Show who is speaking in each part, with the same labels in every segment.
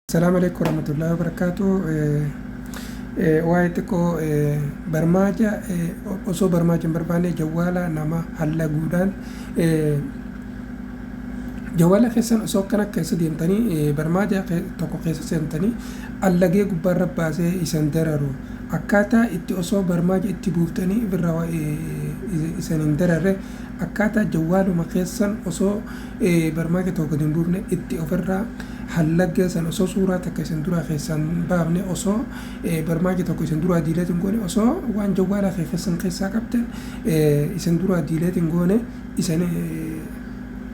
Speaker 1: Salaamu alaikum warahmatullahi wabarakatuh. Waa'ee xiqqoo barmaaja, osoo barmaaja hin barbaanne jawwaala nama hallaguudhaan, jawwaala keessan osoo akkana keessa deemtanii barmaaja tokko keessa seentanii allagee gubbaarra baasee isan dararu, akkaataa itti osoo barmaaja itti buuftanii ofirraa isan hin dararre, akkaataa jawwaaluma keessan osoo barmaaja tokko gadi hin buufne itti ofirraa hallaggee san, osoo suuraa takka isin duraa keessan baafne, osoo barmaaja tokko isin duraa delete hin goone, osoo waan jawwaala keessan keessaa qabdan isin duraa delete hin goone, isan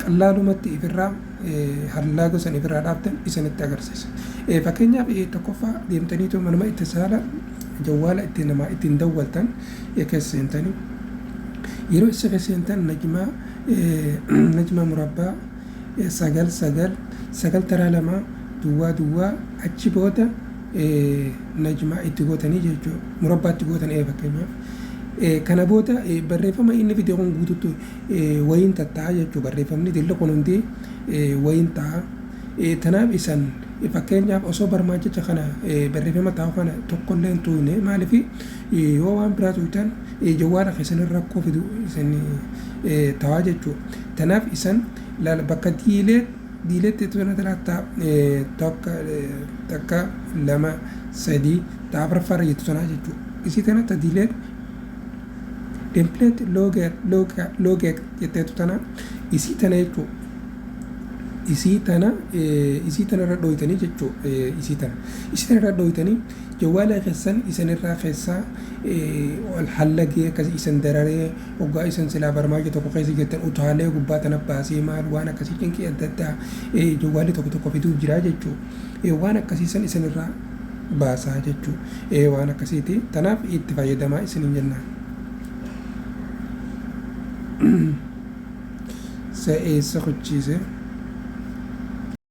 Speaker 1: qallaalumatti ifirraa hallaaga san ifirraa dhaabdan isinitti agarsiisa. Fakkeenyaaf, tokkoffaa deemtaniitu manuma itti saala jawwaala ittiin namaa ittiin dawwaltan keessa seentanii, yeroo isa keessa seentan najmaa najmaa murabbaa 9 9 9 taraa 2 duwwaa duwwaa, achi booda najmaa itti gootanii jechuudha. Murabbaa itti gootan fakkeenyaaf. Kana booda barreeffama inni fide kun guututti wayiin tatta'a jechuudha. Barreeffamni dilli kun hundi wayiin ta'a. Tanaaf isan fakkeenyaaf osoo barmaajicha kana barreeffama taa'u kana tokkollee hin tuqne, maaliif yoo waan biraa tuqtan jawwaala keessan rakkoo fidu isin ta'aa jechuudha. Tanaaf isan laala, bakka delete delete tana talaata tokko, takka, lama, sadii, ta'a afuraffaarra jettu sanaa jechuudha. Isii tana ta delete template lock jetteetu tana, isii tana jechuudha. Isii tana irra dhooytanii jechuudha. Isii tana irra dhooytanii jawwaala keessan isanirraa keessaa ol hallagee akkasii isan dararee, hoggaa isan silaa barmaaja tokko keessa jirtan utaalee gubbaa tana baasee, maal waan akkasii cinqii adda addaa jawwaalli tokko tokko fiduuf jira jechuudha. Waan akkasii san isanirraa baasaa jechuudha. Waan akkasiiti. Tanaaf itti fayyadamaa isiniin jennaan. Eessa kuchiise?